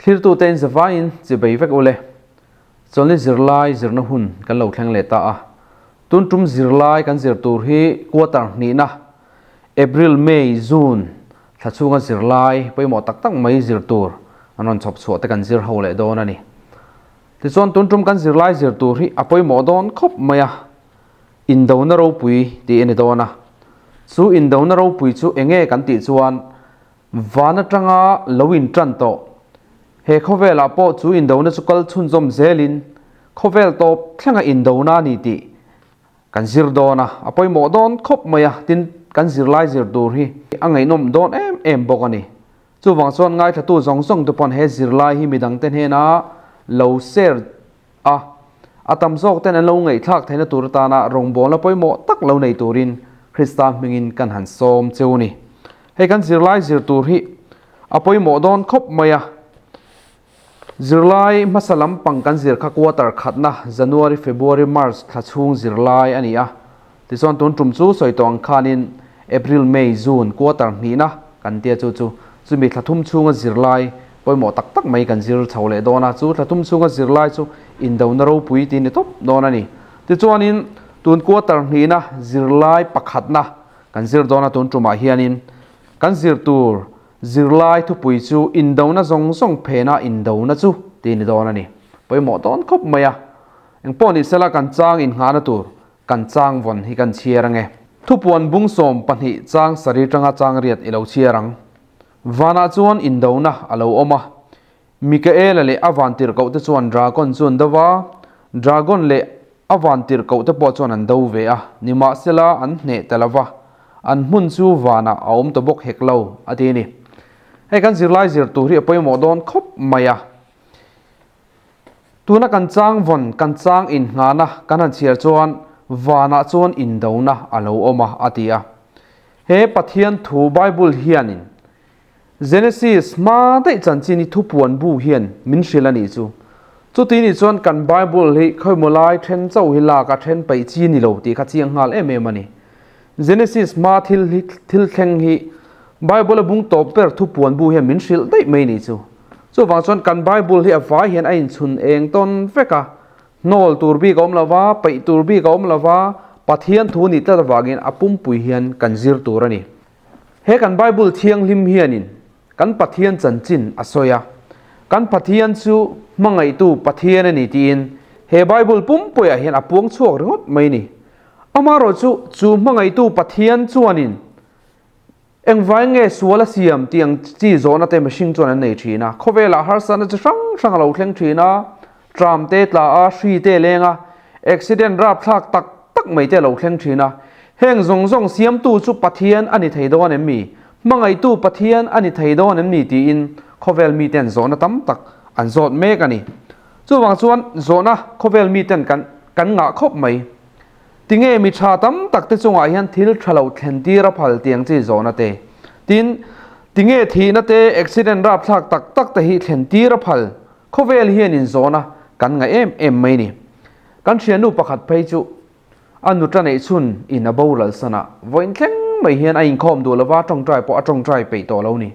Thlirtute in zavaiin chibei vek ule. Chawlhni zirlai zirna hun kan lo thleng leh ta a. Tun tum zirlai kan zir tur hi quarter hnihna, April, May, June, thla chhunga zirlai pawimawh tak tak mai zir tur an rawn chhawp chhuah te kan zir ho leh dawn a ni. Tichuan tun tum kan zirlai zir tur hi a pawimawh dawn khawp mai a, indona ropui tih a ni dawn a. Chu indona ropui chu eng nge kan tih chuan Van atanga lo in tan tawh. He khawvelah pawh chu indona chu kal chhunzawm zelin khawvel tawp thlenga indona a ni tih kan zir dawn a, a pawimawh dawn khawp mai a, tin kan zirlai zir tur hi a ngaihnawm dawn em em bawk a ni. Chuvang chuan ngaithlatu zawng zawng te pawn he zirlai hi midangte hnena lo share a, a tam zawk ten an lo ngaihthlak theihna tur atana rawngbawlna pawimawh tak lo nei turin Krista hmingin kan han sawm cheu ni. Hei kan zirlai zir tur hi a pawimawh dawn khawp mai a, zirlai hmasa lampang kan zir kha quarter khatna January, February, March thla chhung zirlai a ni a, tichuan tun tum chu sawi tawh ang khanin April, May, June quarter hnihna kan tia chu chu chumi thla thum chhunga zirlai pawimawh tak tak mai kan zir chho leh dawn a, chu thla thum chhunga zirlai chu indona ropui tih ni tawp dawn a ni. Tichuanin tun quarter hnihna zirlai pakhatna Kan zir dawna tun tumah hianin kan zir tur zirlai thupui chu indona zawng zawng phena indona chu tih ni dawn a ni. Pawimawh dawn khawp mai a. Engpawh ni sela kan chang innghahna tur kan chang vawn hi kan chhiar ange. Thupuan bung 12 chang sarih tanga chang riat i lo chhiar ang. Vanah chuan indona a lo awm a. Mikaela leh a vantirhkohte chuan dragon chu an do va, dragon leh a vantirhkohte pawh chuan an do ve a, nimahsela an hneh ta lo va, an hmun chu vanah a awm ta bawk hek lo, a ti a ni. Hei kan zirlai zir tur hi a pawimawh dawn khawp mai a. Tuna kan chang vawn, kan chang innghahna kan han chhiar chuan vanah chuan indona a lo awm a, a ti a. He Pathian thu Bible hianin Genesis hma daih chanchin hi thupuan bu hian min hrilh a nih chu. Chuti nih chuan kan Bible hi khawimaw lai then chauh hi lak a then paih chi ni lo tih kha chiang nghal em em a ni. Genesis hma thil hi thil thleng hi Bible a bung tawp ber thupuan bu hian min hrilh daih mai nih chu. Chuvang chuan kan Bible hi a vai hian a inchhun eng tawn vek a, hnawl tur bik a awm lo va, paih tur bik a awm lo va, Pathian thu nih tlat avangin a pumpui hian kan zir tur a ni. He kan Bible thianghlim hianin kan Pathian chanchin a sawi a, kan Pathian chu hmangaihtu Pathian a ni tiin he Bible pumpuiah hian a puang chhuak ringawt mai ni. Amaherawh chu, chu hmangaihtu Pathian chuanin engvai nge sual a siam tih ang chi zawhna te mihring chuan an nei thin a, khawvelah harsatna chi hrang hrang a lo thleng thin a, tram te tla a, hri te leng a, accident rapthlak tak tak mai te a lo thleng thin a. Heng zawng zawng siamtu chu Pathian a ni thei dawn em mi? Hmangaihtu Pathian a ni thei dawn em ni? tiin khawvel miten zawhna tam tak an zawt mek a ni. Chuvang chuan zawhna khawvel miten kan kan ngah khawp mai. Tinge mi tha tam tak te chungah hian thil tha lo thlen tir a phal tiang chi zawhna te. Tin, tinge thihna te, accident rapthlak tak tak te hi thlen tir a phal Khawvel hian inzawna kan ngaih em em mai ni. Kan thiannu pakhat phei chu a nuta neih chhun in a boral san a, vawiin thleng mai hian a inkhawm duh lova tawngtai pawh a tawngtai peih tawh lo ni.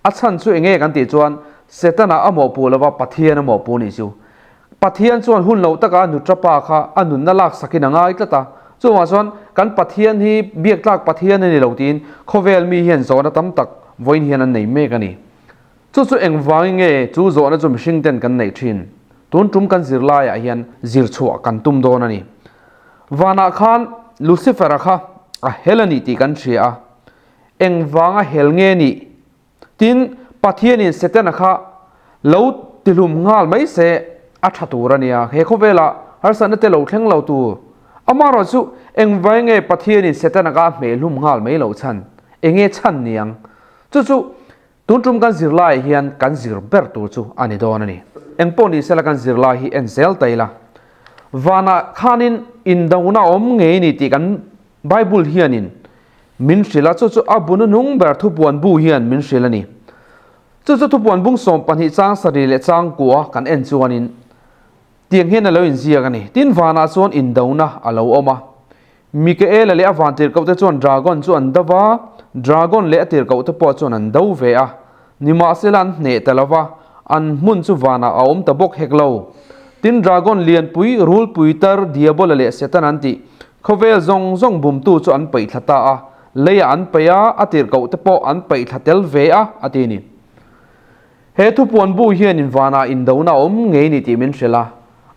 A chhan chu enge kan tih chuan Setana a mawhpuh lova Pathian a mawhpuh nih chu. Pathian chuan hun lo taka a nuta pa kha a nunna laksakin a ngai tlat a, chuvangah chuan kan Pathian hi biak tlak Pathian a ni lo tiin khawvel mi hian zawhna tam tak vawiin hian an nei mek a ni. Chu chu engvangin nge chu zawhna chu mihring ten kan neih thin? Tun tum kan zirlaiah hian zir chhuah kan tum dawn a ni. Vanah khan Lucifer-a kha a hel a nih tih kan hria a, engvanga hel nge nih? Tin, Pathianin Setana kha lo tihlum nghal mai se a tha tur a nia. He khawvelah harsatna te lo thleng lo tur. Amaherawh chu engvangin nge Pathianin Setana kha a hmehhlum nghal mai loh chhan? Enge chhan niang? Chu chu Tun tum kan zirlaiah hian kan zir ber tur chu a ni dawn a ni. Engpawh ni sela kan zirlai hi en zel ta ila. Vanah khanin indona awm ngei ni tih kan Bible hianin min hrilh a, chu chu a bu nuhnung ber thupuan bu hian min hrilh a ni. Chu chu thupuan bung 12 chang sarih leh chang kua kan en chuanin. Tiang hian a lo inziak a ni. Tin, vanah chuan indona a lo awm a. Mikaela leh a van tirhkohte chuan dragon chu an do va, dragon leh a tirhkohte pawh chuan an do ve a. Nimahsela an hneh ta lo va, an hmun chu vanah a awm ta bawk hek lo. Tin, dragon lianpui, rulpui tar, Diabola leh Setana an tih, khawvel zawng zawng bumtu chu an paih thla ta a, leiah an paih a, a tirhkohte pawh an paih thla tel ve a, a ti a ni. He thupuan bu hianin vanah indona a awm ngei ni tih min hrilh a.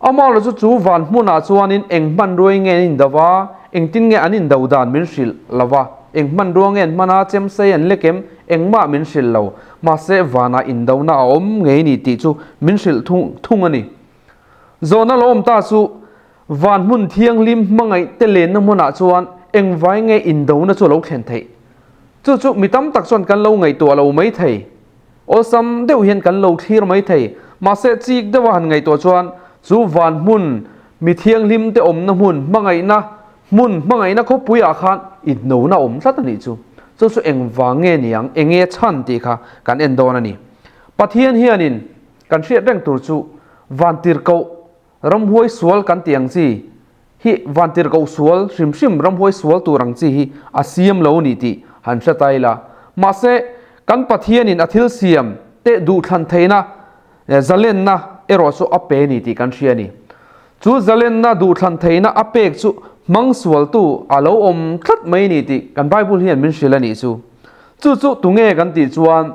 Amaherawhchu chu van hmunah chuanin eng hmanrua nge an indo va, engtin nge an indo dan min hrilh lo va, eng hmanrua nge an hman a, chemsei an lek em, engmah min hrilh lo. Mahse vanah indona a awm ngei ni tih chu min hrilh thung a ni. Zawhna lo awm ta chu van hmun thianghlim hmangaih te lenna hmunah chuan engvai nge indona chu a lo thlen theih? Chu chu mi tam tak chuan kan lo ngaihtuah lo mai thei. Awlsam deuh hian kan lo thlir mai thei. Mahse chik deuha han ngaihtuah chuan chu van hmun, mi thianghlim te awmna hmun, hmangaihna hmun, hmangaihna khawpuiah khan inhnona awm tlat a nih chu. Chu chu engvang nge niang, enge chhan tih kha kan en dawn a ni. Pathian hianin kan hriat reng tur chu vantirhkoh Ramhuai sual kan tih ang chi hi vantirhkoh sual hrim hrim ramhuai sual tur ang chi hi a siam lo ni tih han hre ta ila. Mahse, kan Pathianin a thil siam te duhthlan theihna zalenna erawh chu a pe ni tih kan hria a ni. Chu zalenna duhthlan theihna a pek chu hmang sualtu a lo awm tlat mai ni tih kan Bible hian min hrilh a nih chu. Chu chu tunge kan tih chuan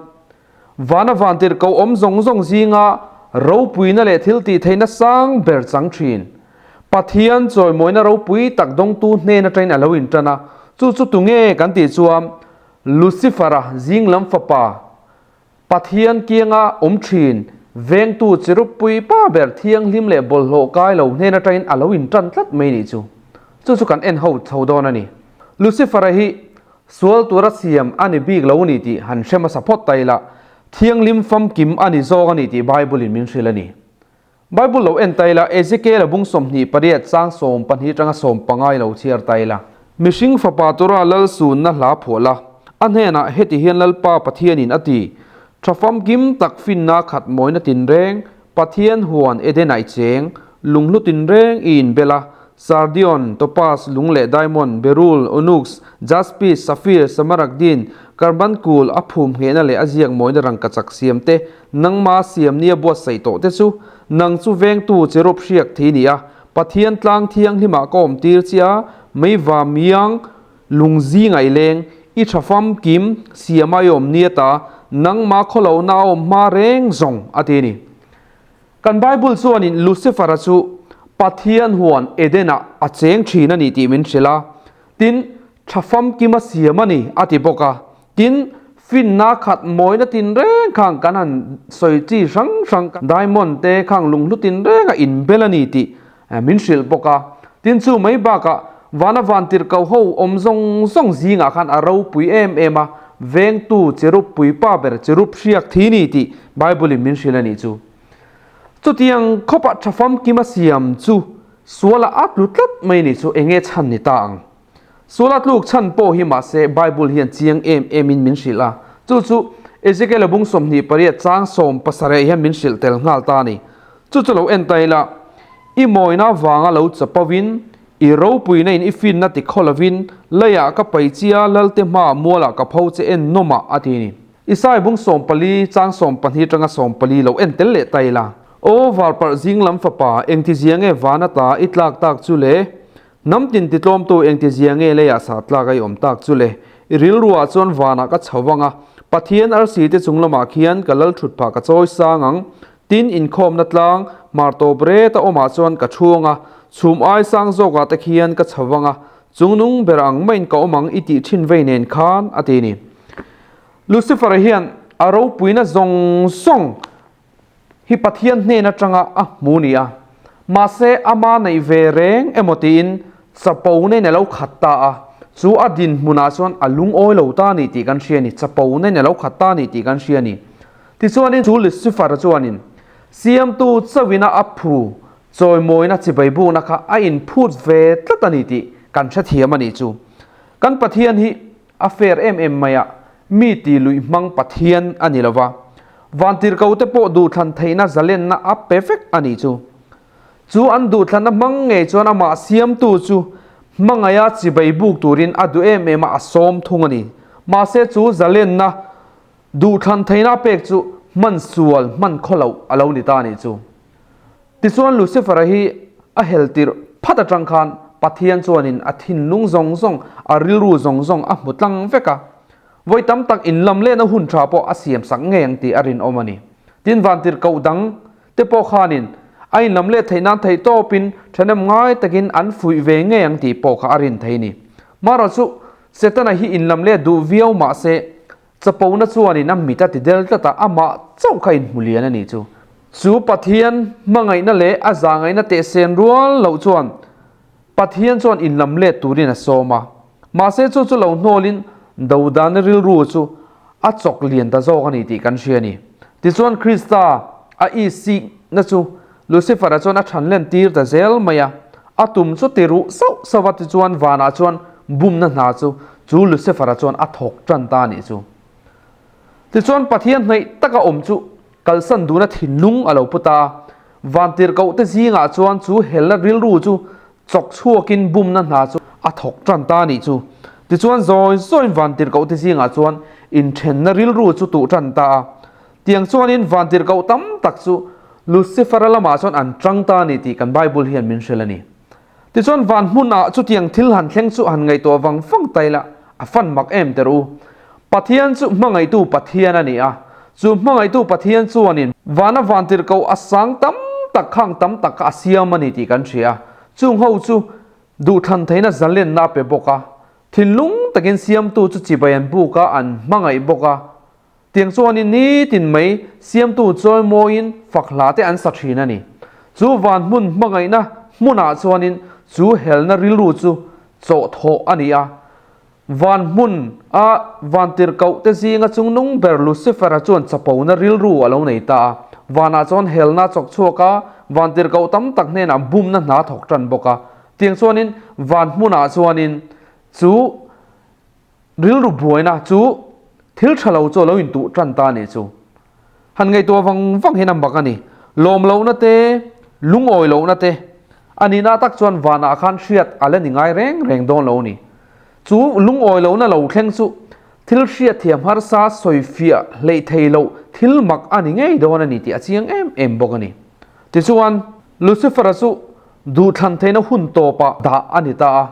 Vana vantirhkoh awm zawng zawng zinga ropuina leh thil tih theihna sang ber chang thin. Pathian chawimawina ropui tak dawngtu hnen atangin a lo intan a, chu chu tunge kan tih chuan Lucifer-a zinglam fapa, Pathian kianga awm thin, vengtu cherupui pa ber thianghlim leh bawlhhlawh kai lo hnen atangin a lo intan tlat mai nih chu. Chu chu kan en ho chho dawn a ni. Lucifer-a hi Sual tura siam a ni bik lo ni tih han hre hmasa phawt ta ila, thianghlim famkim a ni zawk a ni tih Bible-in min hrilh a ni. Bible lo en ta ila, Ezekiel-a bung 28 chang 12 atanga 15 i lo chhiar ta ila. Mihring fapa tura lal sunna hla phuah la, a hnenah heti hian Lalpa Pathianin a ti, Tha famkim tak finna khat mawina tinreng, Pathian huan Eden ai cheng, lunghlu tinreng i inbel a, Sardion, topaz, lung leh diamond, beryl, onyx, jaspis, sapphire, smaragdin, carbuncle, a phum nghehna leh a ziak mawina rangkachak siam te, nangma siam nia buatsaih tawh te chu, nang chu vengtu cherub hriak thei ni a, Pathian tlang thianghlimah ka awm tir che a, meiva miang, Lung zing ai leng, i tha famkim, siam a i awm nia ta, nangmah khawlohna a awm hma reng zawng, a ti a ni. Kan Bible chuanin Lucifer-a chu Pathian huan Eden-ah a cheng thin a ni tih min hrilh a, tin, tha famkim a siam a ni, a ti bawk a. Tin, finna khat mawina tinreng khang kan han sawi chi hrang hrang, diamond te khang lunghlu tinreng a inbel a ni tih min hrilh bawk a. Tin, chu mai bakah vana vantirhkoh ho awm zawng zawng zingah khan a ropui em em a, vengtu cherub puipa ber cherub hriak thi ni tih Bible-in min hrilh a nih chu. Chutiang khawpah tha famkim a siam chu sualah a tlu tlat mai nih chu enge chhan ni ta ang? Suala tluk chhan pawh hi mahse Bible hian chiang em em in min hrilh a, chu chu Ezekiel-a bung 28 chang 17 hian min hrilh tel nghal ta a ni. Chu chu lo en ta ila, I mawina vanga lo chapo in, i ropuina in i finna ti khaw lovin, leiah ka pai chia Lalte hmaah mualah ka pho che en nawmah a ti a ni. Isaiah bung 14 chang 12 atanga 14 lo en tel leh ta ila, Aw varparh zinglam fapa, engtizia nge van ata i tlak tak chu le? Hnam tin titlawmtu engtizia nge leiah sah tlak a i awm tak chu le? I rilruah chuan vanah ka chho vang a, Pathian arsi te chung lamah khian ka lal thut phah ka chawi sang ang. Tin, inkhawmna tlang, hmar tawp ret a awmah chuan ka chhung a, chhum ai sang zawkah te khian ka chho vang a, chungnung ber ang maiin ka awm ang i tih thin vei nen khan, a ti ni. Lucifer-a hian a ropuina zawng zawng hi Pathian hnen atanga a hmu ni a, mahse ama neih ve reng emaw tiin chapo nen a lo khat ta a, chu a dinhmunah chuan a lungawi lo ta a ni tih kan hria a ni, chapo nen a lo khat ta a ni tih kan hria a ni. Tichuanin chu Lucifer chuanin Siamtu chauhina a phu chawimawina chibai bukna kha a inphut ve tlat a ni tih kan hrethiam a nih chu. Kan Pathian hi A fair em em mai a, mi ti luih hmang Pathian a ni lova, vantirhkote pawh duhthlan theihna zalenna a pe vek a nih chu. Chu an duhthlanna hmang ngei chuan amah siamtu chu hmangaia chibai buk turin a duh em em a, a sawm thung a ni. Mahse chu zalenna duhthlan theihna a pek chu hman sual hman khaw loh a lo ni ta a nih chu. Tichuan Lucifer-a hi a hel tirh phat atang khan Pathian chuanin a thinlung zawng zawng, a rilru zawng zawng a hmu tlang vek a. Vawi tam tak inlam lehna hun tha pawh a siam sak ngei ang tih a rinawm a ni. Tin vantirhkoh dang te pawh khanin a inlam leh theih nan theih tawpin thahnem ngai takin an fuih ve ngei ang tih pawh kha a rin thei a ni. Marawh chu Setana hi inlam leh duh viau mahse Chapona chuanin a mit a ti del tlat a, amah chauh kha inhmu lian a nih chu. Chu Pathian hmangaihna leh a zahngaihna tehsen rual loh chuan Pathian chuan inlam let turin a sawm a. Mahse chu chu lo hnawlin dodana rilru chu a chawk lian ta zawk a ni tih kan hria a ni. Tichuan Krista a isik-na chu Lucifer-a chuan a than len tir ta zel mai a, a tum chu ti ruh sauh sauh a, tichuan vanah chuan bumna hna chu chu Lucifer-a chuan a thawk tan ta a nih chu. Tichuan Pathian hnaih taka awm chu kalsan duna thinlung a lo pu ta a, vantirhkohte zingah chuan chu helna rilru chu chawk chhuakin bumna hna chu a thawk tan ta a nih chu. Tichuan zawi zawiin vantirhkohte zingah chuan inthenna rilru chu tuh tan ta a, Tiang chuanin vantirhkoh tam tak chu Lucifer-a lamah chuan an tang ta a ni tih kan Bible hian min hrilh a ni. Tichuan van hmunah chutiang thil han thleng chu han ngaihtuah vang vang ta ila, a fan mak em ter u. Pathian chu hmangaihtu Pathian a ni a, chu hmangaihtu Pathian chuanin vana vantirhkoh a sang tam tak khang tam tak kha a siam a ni tih kan hria a, chung ho chu duhthlan theihna zalenna a pe bawk a, thinlung takin siamtu chu chibai an buk a, an hmangaih bawk a. Tiang chuanin nitin mai siamtu chawimawiin fak hla te an sa thin a ni. Chu van hmun hmangaihna hmunah chuanin chu helna rilru chu chawhthawh a ni a. Van hmun a vantirhkoh te zinga chungnung ber Lucifer-a chuan chapona rilru a lo nei ta a. Vanah chuan helna a chawk chhuak a, vantirhkoh tam tak hnenah bumna hna thawk tan bawk a. Tiang chuanin van hmunah chuanin chu Rilru buaina chu thil tha lo chu a lo intuh tan ta a nih chu. Han ngaihtuah vang vang hian a mak a ni. Lawm lohna te, lungawi lohna te a nihna tak chuan vanah khan hriat a la ni ngai reng reng dawn lo a ni. Chu lungawi lohna lo thleng chu thil hriatthiam harsa sawifiah hleih thei loh thil mak a ni ngei dawn a ni tih a chiang em em bawk a ni. Tichuan, Lucifer-a chu duhthlan theihna hun tawpah dah a ni ta a.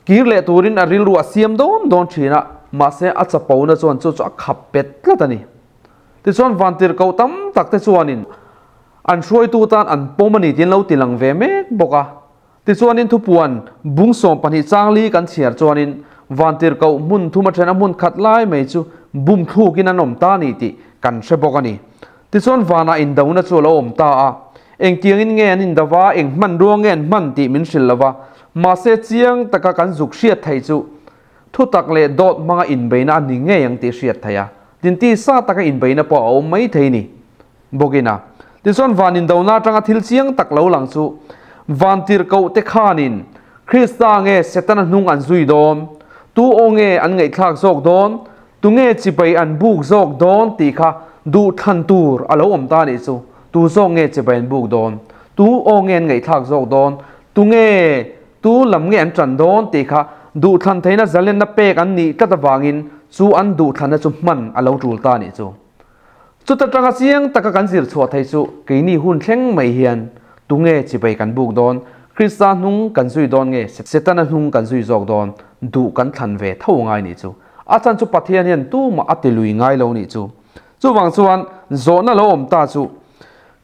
Kir leh turin a rilru a siam dawn dawn thin a, mahse a chapona chuan chu chu a khap pet tlat a ni. Tichuan vantirhkoh tam tak te chuanin an hruaitu tan an pawm a ni tiin lo ti lang ve mek bawk a. Tichuanin thupuan bung 12 changli kan chhiar chuanin vantirhkoh hmun thum a then a hmun khat lai mai chu bum thlukin an awm ta a ni tih kan hre bawk a ni. Tichuan vanah indona chu a lo awm ta a, engtiangin nge an indo va, eng hmanrua nge an hman tih min hrilh lo va, mahse chiang taka kan zuk hriat theih chu thutak leh dawt hmanga inbeina a ni ngei ang tih hriat theih a, tin tisa taka inbeina pawh a awm mai thei ni bawkin a. Tichuan van indona atanga thil chiang tak lo lang chu van tirhkoh te khanin Krista nge Setana hnung an zui dawn, tu aw nge an ngaihthlak zawk dawn, Tunge chibai an buk zawk dawn tih kha duh thlan tur a lo awm ta nih chu. Tu zawk nge chibai an buk dawn? Tu aw nge an ngaihthlak zawk dawn? Tunge tu lam nge an ṭan dawn tih kha duh thlan theihna zalenna pek an nih tlat avangin chu an duh thlanna chu hman a lo ṭul ta nih chu. Chuta ṭanga chiang taka kan zir chhuah thei chu keini hun thleng mai hian tunge chibai kan buk dawn? Krista hnung kan zui dawn nge Setana hnung kan zui zawk dawn? Duh kan thlan ve tho ngai nih chu. A chan chu Pathian hian tumah a ti lui ngai lo nih chu. Chuvang chuan zawhna lo awm ta chu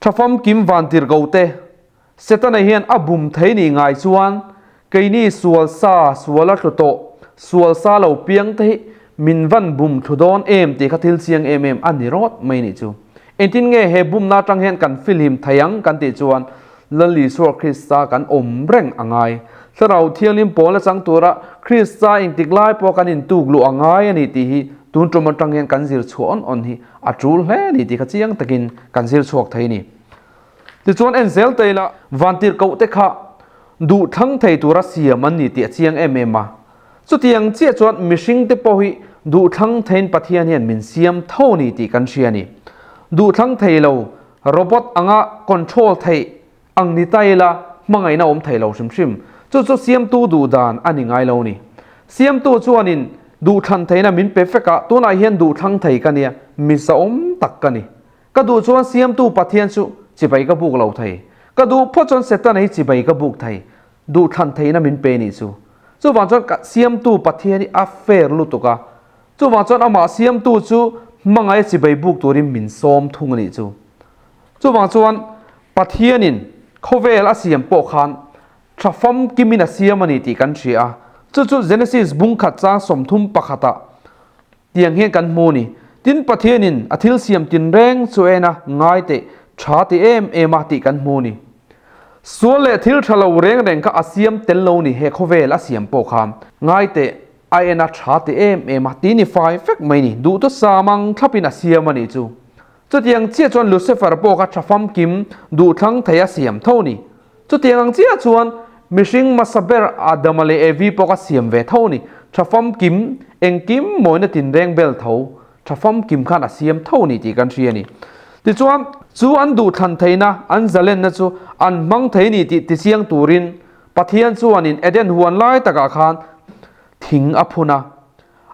tha famkim vantirhko te Setana hian a bum thei nih ngai chuan keini sual sa sual a thlu tawh sual sa lo piang te hi min van bum thlu dawn em tih kha thil chiang em em a ni rawt mai nih chu. Engtin nge he bumna atang hian kan filhim thei ang kan tih chuan Lal Isua Krista kan awm reng a ngai. Thlarau Thianghlim pawl a chang tura Krista engtik lai pawh kan intuk luh a ngai a ni tih hi tun tum atang hian kan zir chhuah awn awn hi a tul hle a ni tih kha chiang takin kan zir chhuak thei a ni. Tichuan en zel ta ila vantirhkoh te kha duh thlang thei tura siam an ni tih a chiang em em a. Chutiang chiah chuan mihring te pawh hi duh thlang theiin Pathian hian min siam tho a ni tih kan hria a ni. Duh thlang thei lo robot anga control theih Ang ni ta ila, hmangaihna awm thei lo hrim hrim. Chu chu siamtu duh dan a ni ngai lo ni. Siamtu chuanin duhthlan theihna min pe vek a, tunah hian duhthlang thei ka nia, mi zahawm tak ka ni. Ka duh chuan siamtu Pathian chu chibai ka buk lo thei. Ka duh phawt chuan Setana hi chibai ka buk thei. Duhthlan theihna min pe nih chu. Chuvang chuan ka siamtu Pathian hi a fair lutuk a. Chuvang chuan amah siamtu chu hmangaih a chibai buk turin min sawm thung a nih chu. Chuvang chuan Pathianin khawvel a siam pawh khan tha famkimin a siam a ni tih kan hria a. Chu chu Genesis bung khat chang 30 pakhatah tiang hian kan hmu a ni. Tin, Pathianin a thil siam tinreng chu en a ngai teh tha ti em em a tih kan hmu a ni. Sual leh thil tha lo reng reng kha a siam tel lo ni he khawvel a siam pawh khan ngai teh a en a tha ti em em a ti ni fai vek mai ni. Duhtu samang thlapin a siam a nih chu. Chutiang chiah chuan Lucifer pawh kha tha famkim duhthlang thei a siam tho ni. Chutiang ang chiah chuan mihring hmasa ber Adama leh Evi pawh kha siam ve tho ni. Tha famkim engkim mawina tinreng bel tho tha famkim khan a siam tho ni tih kan hria ni. Tichuan, chu an duhthlan theihna, an zalenna chu an hmang thei ni tih tichiang turin Pathian chuanin Eden huan lai takah khan thing a phun a.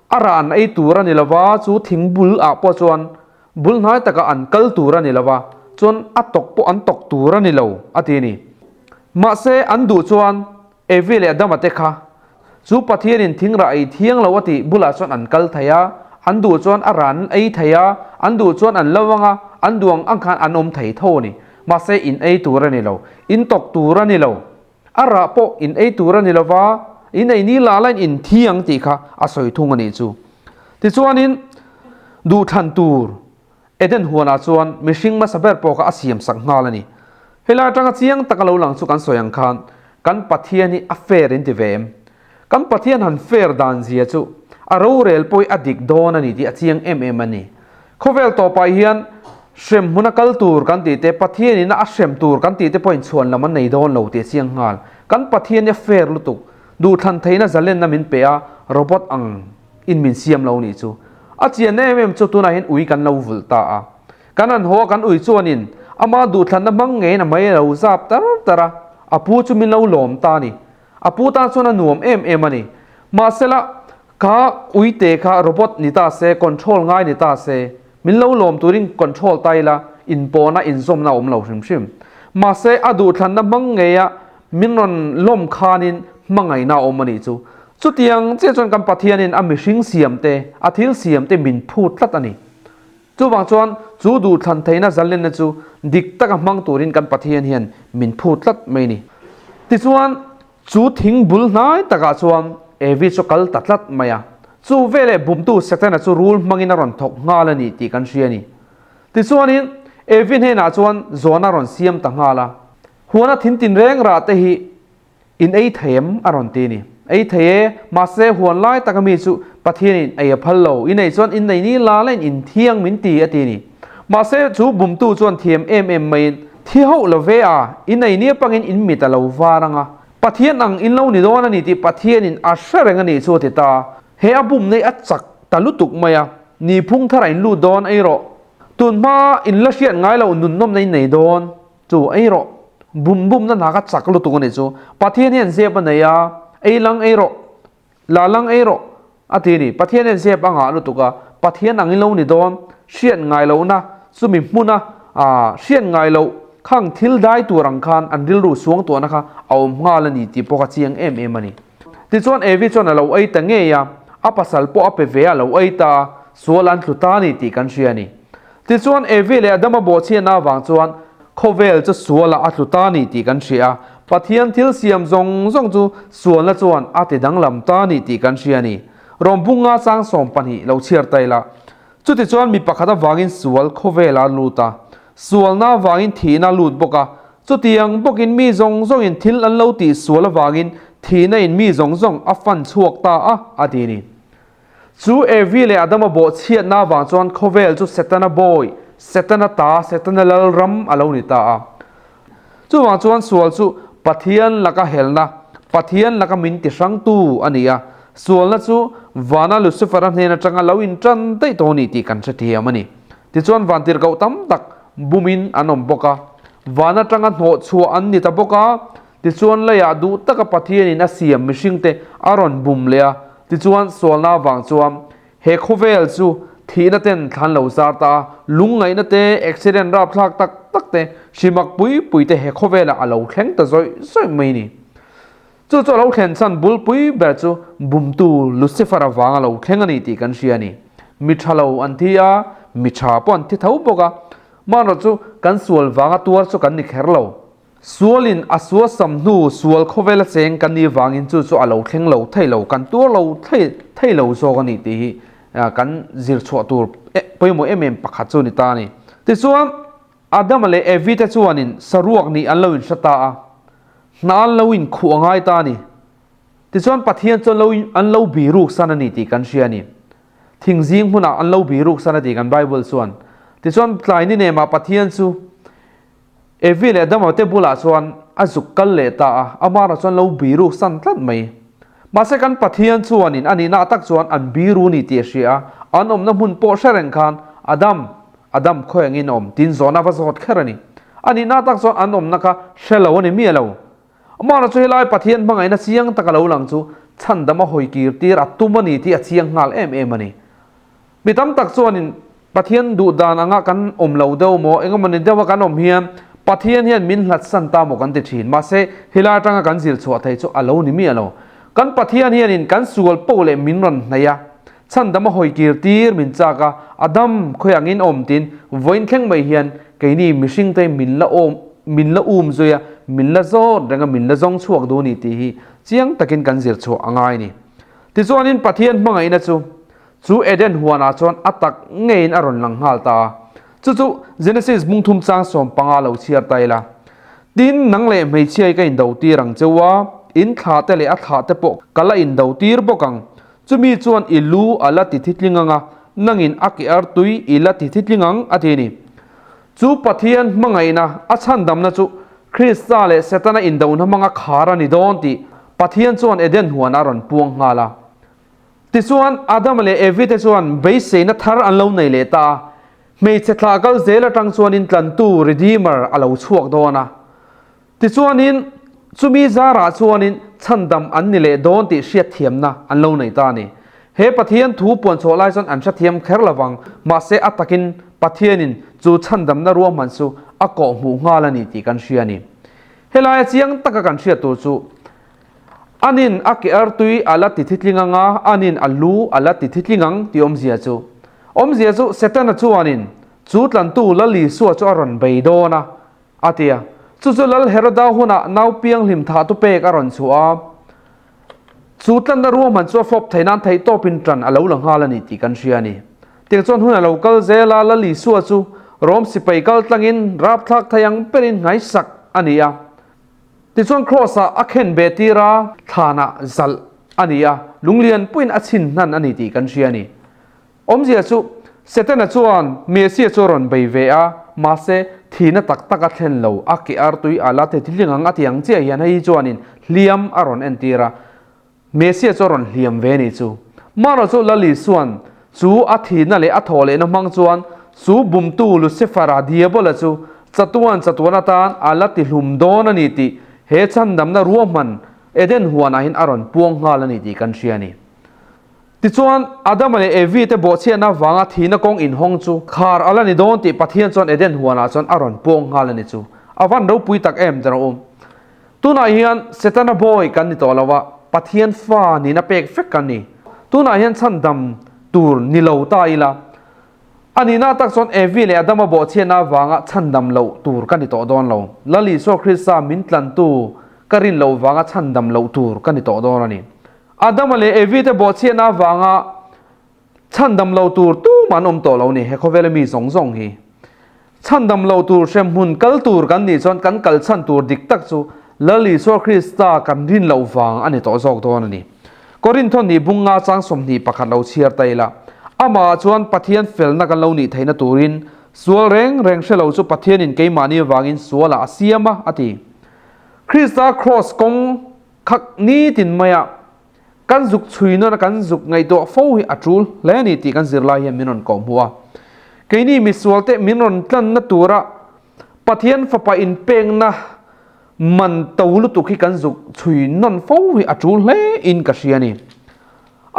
A rah an ei tur a ni lo va, chu thing bul ah pawh chuan bul hnai takah an kal tur a ni lo va, chuan a tawk pawh an tawk tur a ni lo, a ti a ni. Mahse, an duh chuan Evi leh Adama te kha chu Pathianin thing rah ei thiang lo a tih bulah chuan an kal thei a, an duh chuan a rah an ei thei a, an duh chuan an lo ang a, an duh ang ang khan an awm thei tho a ni. Mahse, in ei tur a ni lo, in tawk tur a ni lo. A rah pawh in ei tur a ni lo va, in ei ni lah lain in thi ang tih kha a sawi thung a nih chu. Tichuanin, duhthlan tur Eden huanah chuan mihring hmasa ber pawh kha a siamsak nghal a ni. Helai atanga chiang taka lo lang chu kan sawi ang khan kan Pathian hi a fair in ti ve em? Kan Pathian han fair dan zia chu a rorel pawh hi a dik dawn a ni tih a chiang em em a ni. Khawvel tawpah hian hrem hmuna kal tur kan tih te, Pathian ina a hrem tur kan tih te pawhin chhuan lam an nei dawn lo tih a chiang nghal. Kan Pathian hi a fair lutuk. Duhthlan theihna zalenna min pe a, robot ang in min siam lo nih chu. A chian em em chu tunah hian ui kan lo vulh ta a. Kan han haw a kan ui chuanin ama duhthlanna hmang ngeiin a mai lo zap tar tar a, a pu chu min lo lawm ta a ni. A pu tan chuan a nuam em em a ni. Mahsela, kha uite kha robot ni ta se, control ngai ni ta se, min lo lawm turin control ta ila, inpawhna, inzawmna a awm lo hrim hrim. Mahse, a duhthlanna hmang ngeia min rawn lawm khanin hmangaihna a awm a nih chu. Chutiang chiah chuan kan Pathianin a mihring siamte, a thil siamte min phut tlat a ni. Chuvang chuan chu duhthlan theihna zalenna chu dik taka hmang turin kan Pathian hian min phut tlat mai ni. Tichuan, chu thing bul hnai takah chuan Evi chu kal ta tlat mai a. Chu veleh bumtu Setana chu rul hmangin a rawn thawk nghal a ni tih kan hria a ni. Tichuanin, Evi hnenah chuan zawhna a rawn siam ta nghal a. Huana thin tinreng rah te hi In ei thei em? a rawn ti a ni. Ei thei e, mahse huan lai taka mi chu Pathianin ei a phal lo, in ei chuan in nei ni la lain in thiang min ti a ti a ni. Mahse chu bumtu chuan thiam em em maiin, Thi hauh lo ve a, in ei nia pangin in mit a lo var ang a, Pathian ang in lo ni dawn a ni tih Pathianin a hre reng a nih chu a ti ta. He a bum nei a chak ta lutuk mai a, ni phung thar a in lut dawn ei rawh. Tun hma in la hriat ngai loh nunnawmna in nei dawn. Chu ei rawh, bum bum na hna kha chak lutuk a nih chu. Pathian hian zep a nei a, ei lang ei rawh, la lang ei rawh a ti a ni. Pathian hian zep a ngah lutuk a, Pathian ang in lo ni dawn, hriat ngai lohna chumi hmuna hriat ngai loh khang thil dai tur ang khan an rilru suangtuahna kha a awm nghal a ni tih pawh kha chiang em em a ni. Tichuan Evi chuan a lo ei ta ngei a, a pasal pawh a pe ve a, a lo ei ta a, sual an tlu ta a ni tih kan hria a ni. Tichuan, Evi leh Adama bawhchhiatna avang chuan khawvel chu sualah a tlu ta a ni tih kan hria a. Pathian thil siam zawng zawng chu sualna chuan a ti danglam ta a ni tih kan hria a ni. Rawmbunga chang 12 lo chhiar ta ila. Chutichuan mi pakhat avangin sual khawvela a lut a, sualna avangin thihna a lut bawk a. Chutiang bawkin mi zawng zawngin thil an lo tih sual avangin thihna in mi zawng zawng a fan chhuak ta a, a ti a ni. Chu Evi leh Adama bawhchhiatna avang chuan khawvel chu Setana bawi, Setana ta, Setana lal ram a lo ni ta a. Chuvang chuan sual chu Pathian laka helna, Pathian laka min ti hrangtu a ni a. Sualna chu vana Lucifer-a hnen atanga lo intan daih tawh a ni tih kan hrethiam a ni. Tichuan vantirhkoh tam tak bumin an awm bawk a. Van atanga hnawh chhuah an ni ta bawk a, tichuan leiah duh taka Pathianin a siam mihringte a rawn bum leh a, tichuan sualna avang chuan he khawvel chu thihna ten thlan lo zar ta a, lungngaihna te, accident rapthlak tak tak te, hrimak pui pui te he khawvelah a lo thleng ta zawih zawih mai ni. Chu chu a lo thlen chhan bulpui ber chu bumtu Lucifer avanga lo thleng a ni tih kan hria a ni. Mi tha lo an thi a, mi tha pawh an thi tho bawk a. Mahrawh chu kan sual vanga tuar chu kan ni kher lo. Sualin a sual sam hnu sual khawvela cheng kan nih vangin chu chu a lo thleng lo thei lo, kan tuar lo thei thei lo zawk a ni tih hi kan zir chhuah tur pawimawh em em pakhat chu a ni ta a ni. Tichuan, Adama leh Evi te chuanin saruak nih an lo inhre ta a, hna an lo inkhuh a ngai ta a ni. Tichuan Pathian chuan lo an lo biruk san a ni tih kan hria a ni. Thingzing hmunah an lo biruk san a ti kan Bible chuan. Tichuan tlai ni nemah Pathian chu Evi leh Adama te bulah chuan a zuk kal leh ta a, amara chuan lo biruk san tlat mai. Mahse kan Pathian chuanin a nihna tak chuan an biru ni tih a hria a, an awmna hmun pawh hre reng khan Adam, Adam khawi angin a awm tin zawhna va zawt kher a ni. A nihna tak chuan an awmna kha hre lo a ni miah lo. Amahna chu helai Pathian hmangaihna chiang taka lo lang chu chhandam a hawi kir tir a tum a ni tih a chiang nghal em em a ni. Mi tam tak chuanin Pathian duh dan anga kan awm lo deuh maw, engemaw ni deuha kan awm hian Pathian hian min hlatsan ta maw kan ti thin. Mahse, helai atanga kan zir chhuah thei chu a lo ni miah lo. Kan Pathian hianin kan sual poh leh min rawn hnaih a, Chhandam a hawi kir tir min chak a, a dam khawi angin awm tin vawiin thleng mai hian keini mihringte min la awm min la um zui a, min la zawt reng a, min la zawng chhuak duh a ni tih hi chiang takin kan zir chhuah a ngai a ni. Tichuanin Pathian hmangaihna chu chu Eden huanah chuan a tak ngeiin a rawn lang nghal ta a, chu chu Genesis bungthum chang 15 lo chhiar ta ila. Tin, nang leh hmeichhia hi ka indo tir ang cheu a, in thlah te leh a thlah te pawh ka la indo tir bawk ang. Chumi chuan i lu a la ti thitling ang a, nangin a ke ar tui i la ti thitling ang, a ti a ni. Chu Pathian hmangaihna a chhandamna chu Krista leh Setana indona hmanga khar a ni dawn tih Pathian chuan Eden huan a rawn puang nghal a. Tichuan, Adama leh Evi te chuan beiseina thar an lo nei leh ta a, hmeichhe thlah kal zel atang chuanin tlantu, Redeemer, a lo chhuak dawn a. Tichuanin, chumi zarah chuanin chhandam an ni leh dawn tih hriatthiamna an lo nei ta a ni. He Pathian thu puanchhuah lai chuan an hrethiam kher lovang, mahse a takin Pathianin chu chhandamna ruahman chu a kawhhmuh nghal a ni tih kan hria a ni. Helaia chiang taka kan hriat tur chu, Anin a ke artui a la ti thitling ang a, anin a lu a la ti thitling ang tih awmzia chu. Awmzia chu Setana chuanin chu tlantu Lal Isua chu a rawn bei dawn a, A ti a. Chu chu Lal Heroda hunah nau pianghlim thahtu pek a rawn chhuah a. Chu tlanna ruahman chu a fawp thei nan theih tawpin tan a lo la nghal a ni tih kan hria a ni. Tiang chuan hun a lo kal zel a, Lal Isua chu Rom sipai kal tlangin rapthlak thei ang berin nghaisak a ni a. Tichuan Kraws-ah a khen ve tir a, thlanah zalh a ni a, lunglian puiin a chhin hnan a ni tih kan hria a ni. Awmzia chu, Setana chuan Mesia chu a rawn bei ve a, mahse, thihna tak tak a thlen lo, a ke artui a la thei hling ang a ti ang chiah hian hei hi chuanin hliam a rawn entir a, Mesia chu a rawn hliam ve ni chu. Marawh chu Lal Isua'n chu a thihna leh a thawh lehna hmang chuan chu bumtu Lucifera Diabola chu chatuan chatuan atan a la tihlum dawn a ni tih he chhandamna ruahman Eden huanah hian a rawn puang nghal a ni tih kan hria a ni. Tichuan, Adama leh Evi te bawhchhiatna avanga thihna kawng inhawng chu khar a la ni dawn tih Pathian chuan Eden huanah chuan a rawn puang nghal a ni chu. A van ropui tak em tih rawh u. Tunah hian Setana bawi kan ni tawh lo a, Pathian fa nihna pek vek kan ni. Tunah hian chhandam tur ni lo ta ila, a nihna tak chuan Evi leh Adama bawhchhiatna avanga chhandam loh tur ka ni tawh dawn lo. Lal Isua Krista min tlantu ka rin loh vanga chhandam loh tur ka ni tawh dawn a ni. Adama leh Evi te bawhchhiatna avanga chhandam lo tur tumah an awm tawh lo ni, he khawvela mi zawng zawng hi. Chhandam lo tur hremhmun kal tur kan nih chuan kan kal chhan tur dik tak chu Lal Isua Krista kan rin loh vang a ni tawh zawk dawn a ni. Korintho hnih bung nga chang 21 lo chhiar ta ila, amah chuan Pathian felna kan lo nih theihna turin sual reng reng hre lo chu Pathianin keimahni avangin sualah a siam a, a ti. Krista kraws kawng Khak nitin maia kan zuk chhui nuna kan zuk ngaihtuah fo hi a tul hle a ni tih kan zirlai hian min rawn kawh hmuh a. Keini misual te min rawn tlanna tura Pathian Fapa inpekna man to lutuk hi kan zuk chhui nawn fo hi a tul hle in ka hria a ni.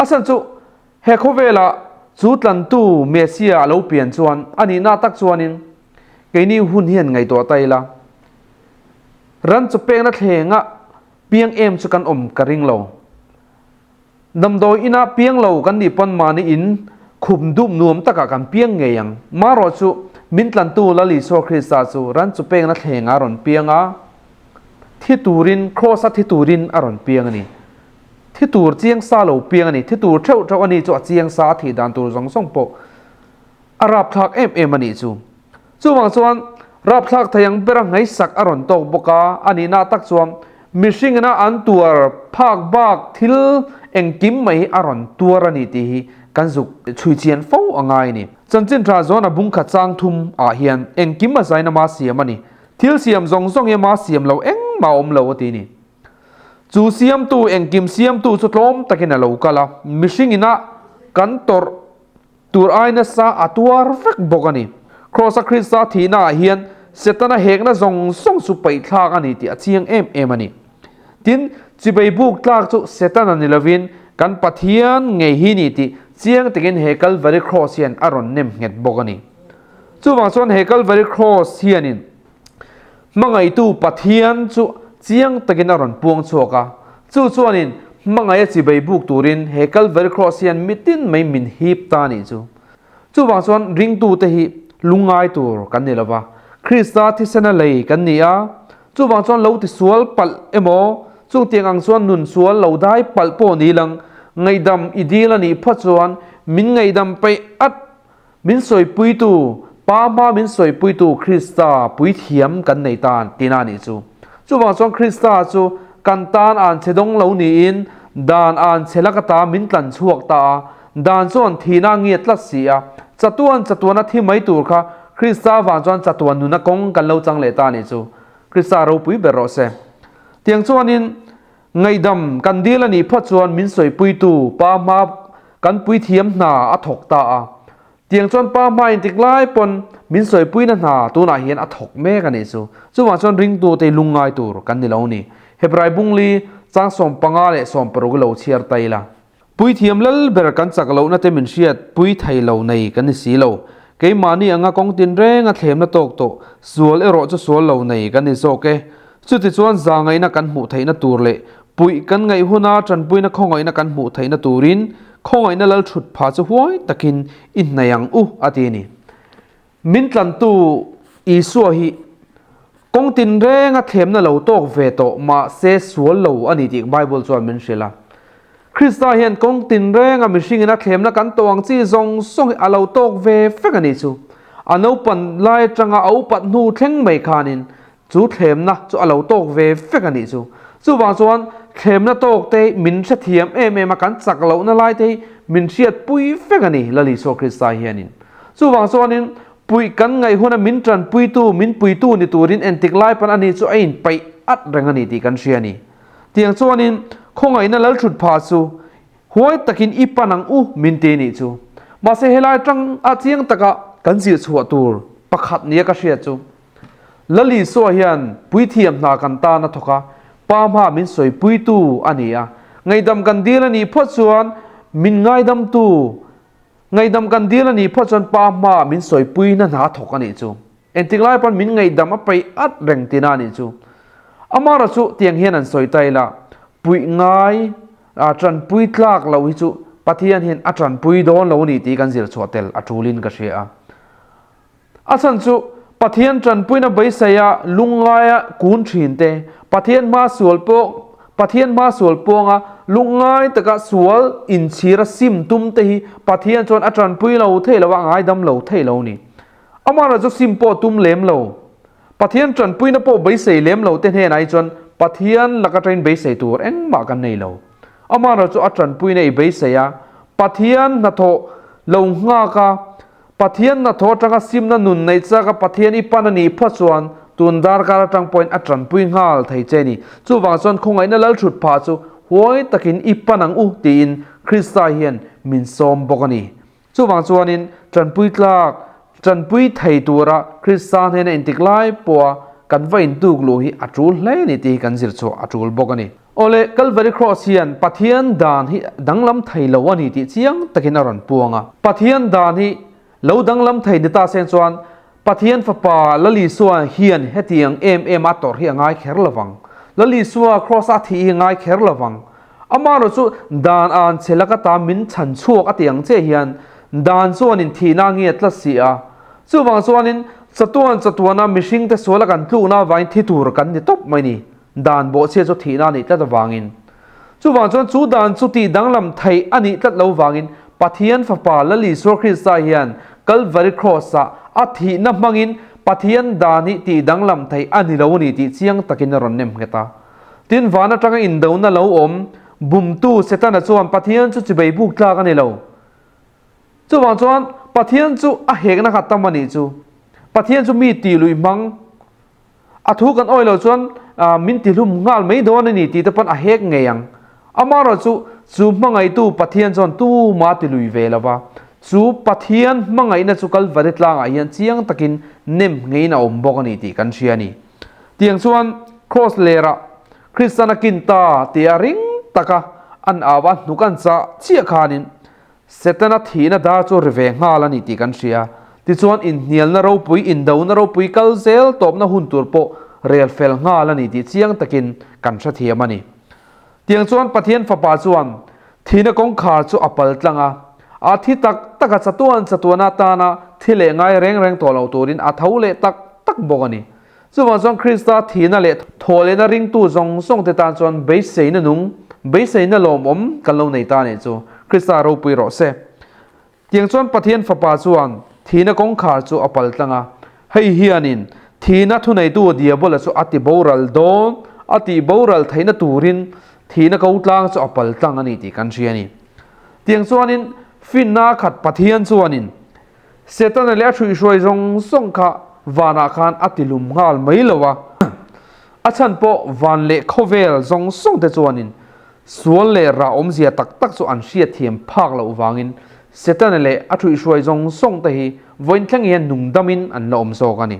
A chhan chu he khawvela chu tlantu Messiah a lo pian chuan a nihna tak chuanin keini hun hian ngaihtuah ta ila. Ran chu pekna thlenga piang em chu kan awm ka ring lo. Damdawi ina piang lo kan nih pawn mahni in khum dup nuam takah kan piang ngei ang. Marawh chu min tlantu Lal Isua Krista chu ran chu pekna thlengah a rawn piang a, thi turin, Kraws-a thi turin a rawn piang a ni. Thi tur chiang sa lo piang a ni. Thi tur theuh theuh a ni chu a chiang sa a thih dan tur zawng zawng pawh a rapthlak em em a nih chu. Chuvang chuan rapthlak thei ang bera ngaihsak a rawn tawk bawk a, a nihna tak chuan mihringina an tuar phak bak thil engkim mai hi a rawn tuar a ni tih hi kan zuk chhui chian fo a ngai a ni. Chanchin tha zawn a bungkhat chang thum ah hian engkim a zaina ma siam a ni. Thil siam zawng zawng hi ma siam lo engmah a awm lo a ti a ni. Chu siamtu engkim siamtu chu tlawm takin a lo kal a, mihringina kan tawrh Tur ai nasa a tuar vek bawk a ni. Kraws-a Krista thihnaah hian Setana hekna zawng zawng chu paihthlak a ni tih a chiang em em a ni. Tin, chibei buk tlak chu Setana ni lovin kan Pathian ngei hi ni tih chiang takin he Kalvari Kraws hian a rawn nem nghet bawk a ni. Chuvang chuan he Kalvari Kraws hianin Hmangaihtu Pathian chu chiang takin a rawn puang chhuak a, chu chuanin hmangaih a chibei buk turin he Kalvari Kraws hian mitin mai min hip ta a nih chu. Chuvang chuan ringtute hi lungngai tur kan ni lova, Krista thisena lei kan ni a, chuvang chuan lo tisual palh emaw, chutiang ang chuan nun sual lo dai palh pawh ni lang, ngaihdam i dil a nih phawt chuan min ngaihdam peih at Min sawipuitu, Pa hma min sawipuitu Krista puithiam kan nei ta tina a nih chu. Chuvang chuan Krista chu kan tan an che dawng lo niin dan an che lak ata min tlan chhuak ta a, dan chuan thihna a ngiat tlat si a, chatuan chatuana thi mai tur kha Krista vang chuan chatuan nuna kawng kan lo chang leh ta a nih chu. Krista ropui ber rawh se. Tiang chuanin Ngaihdam kan dil a nih phawt chuan min sawipuitu pa hma kan puithiam hna a thawk ta a. Tiang chuan pa hma intik lai pawn min sawipuina hna tunah hian a thawk mek a nih chu. Chuvang chuan ringtute lungngai tur kan ni lo ni. Hebrai bungli chang 15 leh 16 lo chhiar ta ila. Puithiam lal ber kan chak lohna te min hriat pui thei lo nei kan ni si lo. Keimahni anga kawng tinreng a thlemna tawk tawh, sual erawh chu sual lo nei kan ni zawk e. Chutichuan zangaihna kan hmuh theihna tur leh puih kan ngaih huna tanpuina khawngaihna kan hmuh theihna turin khawngaihna lal thut pha chu huai takin i hnaih ang u a ti a ni. Min tlantu Isua hi kawng tinrenga thlemna lo tawk ve tawh mahse sual lo a ni tih Bible chuan min hrilh a. Krista hian kawng tinrenga mihringin a thlemna kan tawh ang chi zawng zawng hi a lo tawk ve vek a nih chu. A naupan lai atanga a upat hnu thleng mai khanin chu thlemna chu a lo tawk ve vek a nih chu. Chuvang chuan thlemna tawk te min hrethiam em em a, kan chak lohna lai te hi min hriatpui vek a ni Lal Isua Krista hianin. Chuvang chuanin puih kan ngaih huna min tanpuitu, min puitu ni turin entik lai pawn ani chu a inpeih at reng a ni tih kan hria a ni. Tiang chuanin khawngaihna lalthut pha chu huai takin i pan ang u min ti nih chu. Mahse helai tang a chiang taka kan zir chhuah tur pakhat nia ka hriat chu Lal Isua hian puithiam hna kan tan a thawk a, Pa hma min sawipuitu a ni a. Ngaihdam kan dil a nih phawt chuan min ngaidamtu, ngaihdam kan dil a nih phawt chuan Pa hma min sawipuina hna a thawk a nih chu. Engtik lai pawn min ngaihdam a peih at reng tina a nih chu. Amara chu tiang hian an sawi ta ila, puih ngai, tanpui tlak lo hi chu Pathian hian a tanpui dawn lo a ni tih kan zir chhuah tel a tulin ka hria a. A chhan chu Pathian tanpuina beiseia lungngaia kun thin te, Pathian hma sual pawh Pathian hma sual pawnga lungngai taka sual inchhira sim tum te hi Pathian chuan a tanpui lo thei lo a, a ngaidam lo thei lo ni. Amahra chu sim pawh tum lem lo, Pathian tanpuina pawh beisei lem lo te hnenah hi chuan Pathian laka tain beisei tur engmah kan nei lo. Amahra chu a tanpuina i beisei a, Pathian hnathawh lo nghak a, Pathian hnathawh atanga simna nun neih chaka Pathian i pan a nih phawt chuan tun darkar atang pawhin a tanpui nghal thei che ni. Chuvang chuan khawngaihna lalthut phah chu huai takin i pan ang u tiin Krista hian min sawm bawk a ni. Chuvang chuanin tanpui tlak. Tanpui thei tura Krista hnena intik lai pawha kan va intuk luh hi a tul hle a ni tih hi kan zir chhuah a tul bawk a ni. Awle, Calvary Cross hian Pathian dan hi danglam thei lo a ni tih chiang takin a rawn puang a. Pathian dan hi lo danglam thei ni ta seng chuan Pathian Fapa Lalisua hian hetiang em em a tawrh hi a ngai kher lovang. Lalisua Cross a thih hi a ngai kher lovang. Amaherawh chu dan an che laka ta min chhan chhuak a ti ang che hian dan chuanin thihna a ngiat tlat si a. Chuvang chuanin chatuan chatuana mihringte suala kan tlukna avangin thi tur kan ni tawp mai ni. Dan bawhchhia chu thihna a nih tlat avangin. Chuvang chuan chu dan chu tih danglam theih a nih tlat lo vangin Pathian Fapa Lal Isua Krista hian Kalvari Cross-ah a thihna hmangin Pathian dan hi tih danglam theih a ni lo a ni tih chiang takin a rawn nem nghet a. Tin, van atanga indona lo awm bumtu Setana chuan Pathian chu chibei buk tlak a ni lo. Chuvang chuan Pathian chu a hekna kha tam a nih chu. Pathian chu mi tih luih hmang A thu kan awih loh chuan min tihlum nghal mai dawn a ni tih te pawn a hek ngei ang. Amaherawh chu, chu hmangaihtu Pathian chuan tuma ti lui ve lo va. Chu Pathian hmangaihna chu Kalvari tlangah hian chiang takin nem ngeiin a awm bawk a ni tih kan hria a ni. Tiang chuan Kraws lerah Kristan a kin ta tia ring taka an au a hnuk an chah chiah khanin Setana thihna dar chu ri ve nghal a ni tih kan hria. Tichuan inhnialna ropui, indona ropui kal zel tawpna hun tur pawh rel fel nghal a ni tih chiang takin kan hrethiam a ni. Tiang chuan Pathian Fapa chuan thihna kawngkhar chu a pal tlang a, a thi tak tak a chatuan chatuan atana thi leh ngai reng reng tawh lo turin a tho leh tak tak bawk a ni. Chuvang chuan Krista thihna leh thawhlehna ringtu zawng zawng te tan chuan beiseina nung, beiseina lawmawm kan lo nei ta nih chu. Krista ropui rawh se. Tiang chuan Pathian Fapa chuan thihna kawngkhar chu a pal tlang a. Hei hianin thihna thuneitu Diabola chu a ti boral dawn, a tih boral theihna turin thihna ko tlang chu a pal tlang a ni tih kan hria a ni. Tiang chuanin finna khat Pathian chuanin Setana leh a hruihhruai zawng zawng kha vanah khan a ti lum nghal mai lo a, a chhan pawh van leh khawvel zawng zawng te chuanin sual leh rah awmzia tak tak chu an hriatthiam phak loh vangin Setana leh a hruihhruai zawng zawng te hi vawiin thleng hian nungdamin an la awm zawk a ni.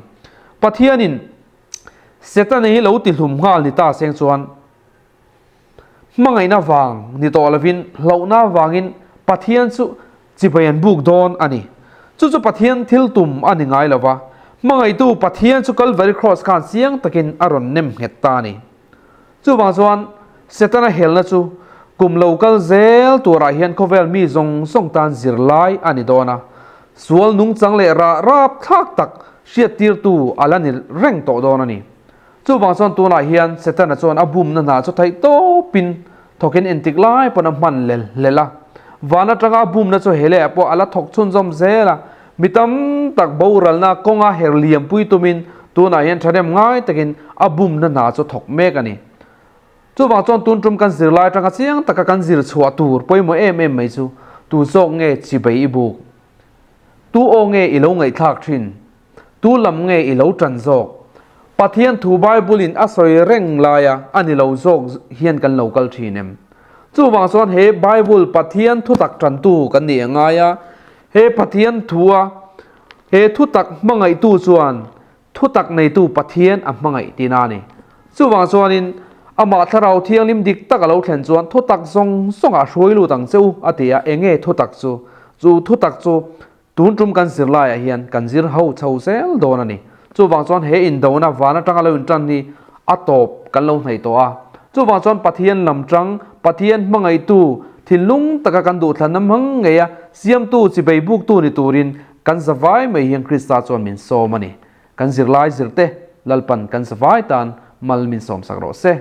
Pathianin Setana hi lo ti hlum nghal ni ta seng chuan Hmangaihna vang ni tawh lovin hlauhna vangin Pathian chu chibai an buk dawn a ni. Chu chu Pathian thil tum a ni ngai lo va, hmangaihtu Pathian chu Kalvari Kraws khan chiang takin a rawn nem nghet ta a ni. Chuvang chuan Setana helna chu kum lo kal zel turah hian khawvel mi zawng zawng tan zirlai a ni dawn a, sual nungchang leh rah rapthlak tak hriattirtu a la ni reng tawh dawn a ni. Chuvang chuan tunah hian Setana chuan a bumna hna chu theih tawpin thawkin entik lai pawn a hman lel lel a. Van atanga a bumna chu he lehah pawh a la thawk chhunzawm zel a. Mi tam tak boralna kawnga her liampui tumin tunah hian thahnem ngai takin a bumna hna chu thawk mek a ni. Chuvang chuan tun tum kan zirlai atanga chiang taka kan zir chhuah tur pawimawh em em mai chu tu zawk nge chibei i buk? Tu aw nge i lo ngaihthlak thin? Tu lam nge i lo tan zawk? Pathian thu Bible-in a sawi reng laia a ni lo zawk hian kan lo kal thin em? Chuvang chuan he Bible Pathian thutak tantu kan nih a ngai a, he Pathian thua he thutak hmangaihtu chuan thutak neitu Pathian a hmangaih tihna a ni. Chuvang chuanin amah Thlarau Thianghlim dik tak a lo thlen chuan thutak zawng zawngah hruai lut ang che u a ti a, enge thutak chu? Chu thutak chu Tun tum kan zirlaiah hian kan zir ho chho zel dawn a ni. Chuvang chuan he indona van atanga lo intan hi a tawp kan lo hnaih tawh a. Chuvang chuan Pathian lam tang, Pathian hmangaihtu, thinlung taka kan duhthlanna hmang ngeia siamtu chibei buktu ni turin kan zavai mai hian Krista chuan min sawm a ni. Kan zirlai zirte Lalpan kan zavai tan mal min sawmsak rawh se.